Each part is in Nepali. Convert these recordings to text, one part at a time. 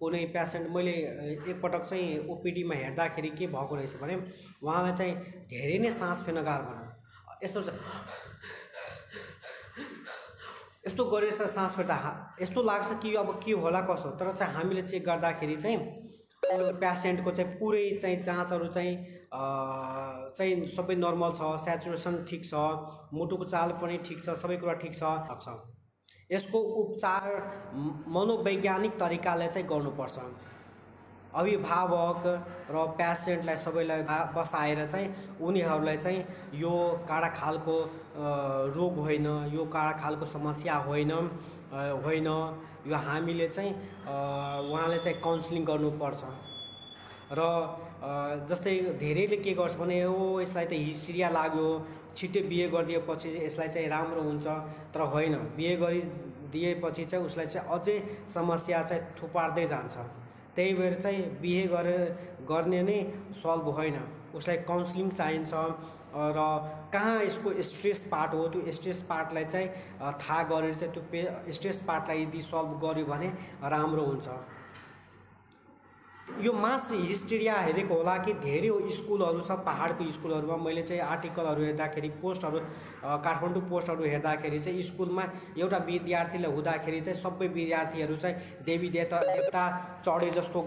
कुनै पेसेन्ट मैले एकपटक चाहिँ ओपीडीमा हेर्दाखेरि के भएको रहेछ भने उहाँलाई चाहिँ धेरै नै सास फेर्न गाह्रो भयो। यस्तो गरेर सास फेर्दा यस्तो लाग्छ कि अब के होला कसो, तर चाहिँ हामीले चेक गर्दाखेरि चाहिँ पेसेन्टको चाहिँ पुरै चाहिँ जाँचहरू चाहिँ सबै नर्मल छ, स्याचुरेसन ठिक छ, मुटुको चाल पनि ठिक छ, सबै कुरा ठिक छ। यसको उपचार मनोवैज्ञानिक तरिकाले चाहिँ गर्नुपर्छ। अभिभावक र पेसेन्टलाई सबैलाई बसाएर चाहिँ उनीहरूलाई चाहिँ यो काडा खालको रोग होइन, यो काडा खालको समस्या होइन, यो हामीले चाहिँ उहाँले चाहिँ काउन्सिलिङ गर्नुपर्छ। र जस्तै धेरैले के गर्छ भने यसलाई त हिस्टेरिया लाग्यो, छिट्टै बिहे गरिदिएपछि यसलाई चाहिँ राम्रो हुन्छ, तर होइन, बिहे गरिदिएपछि चाहिँ उसलाई चाहिँ अझै समस्या चाहिँ थुपार्दै जान्छ। त्यही भएर चाहिँ बिहे गर्ने नै सल्भ होइन, उसलाई काउन्सिलिङ चाहिन्छ। र कहाँ यसको स्ट्रेस पार्ट हो, त्यो स्ट्रेस पार्टलाई चाहिँ थाहा गरेर चाहिँ त्यो स्ट्रेस पार्टलाई यदि सल्भ गर्यो भने राम्रो हुन्छ। यो मास हिस्टेरिया हेरेको होला कि धेरै स्कुलहरू छ, पहाडको स्कुलहरूमा मैले चाहिँ आर्टिकलहरू हेर्दाखेरि, पोस्टहरू, काठमाडौँ पोस्टहरू हेर्दाखेरि चाहिँ स्कुलमा एउटा विद्यार्थीले हुँदाखेरि चाहिँ सबै विद्यार्थीहरू चाहिँ देवी देवता चढे जस्तो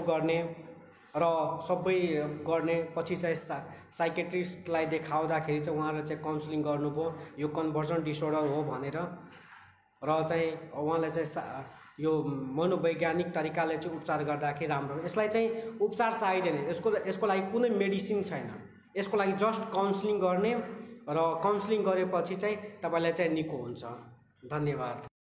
गर्ने र सबै गर्ने, पछि चाहिँ साइकेट्रिस्टलाई देखाउँदाखेरि चाहिँ उहाँले चाहिँ काउन्सिलिङ गर्नुभयो यो कन्भर्जन डिसअर्डर हो भनेर, र चाहिँ उहाँलाई चाहिँ यो मनोवैज्ञानिक तरिकाले चाहिँ उपचार गर्दाखेरि राम्रो हो। यसलाई चाहिँ उपचार चाहिँदैन, यसको लागि कुनै मेडिसिन छैन, यसको लागि जस्ट काउन्सिलिङ गर्ने, र काउन्सिलिङ गरेपछि चाहिँ तपाईलाई चाहिँ निको हुन्छ। धन्यवाद।